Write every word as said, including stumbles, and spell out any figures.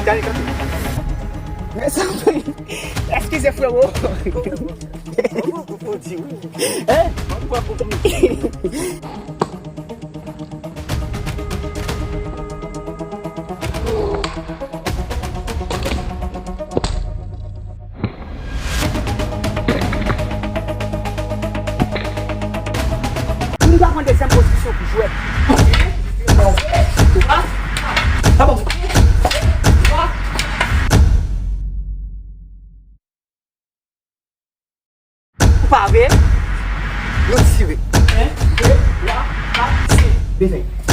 Gade kanpe. Mezanmi. Eskize, frewo. Hein? Nou ta pran dezyèm pozisyon pou jwèt. Ou pa vre? Nou tire. En, de, twa, kat, senk. Bezwen.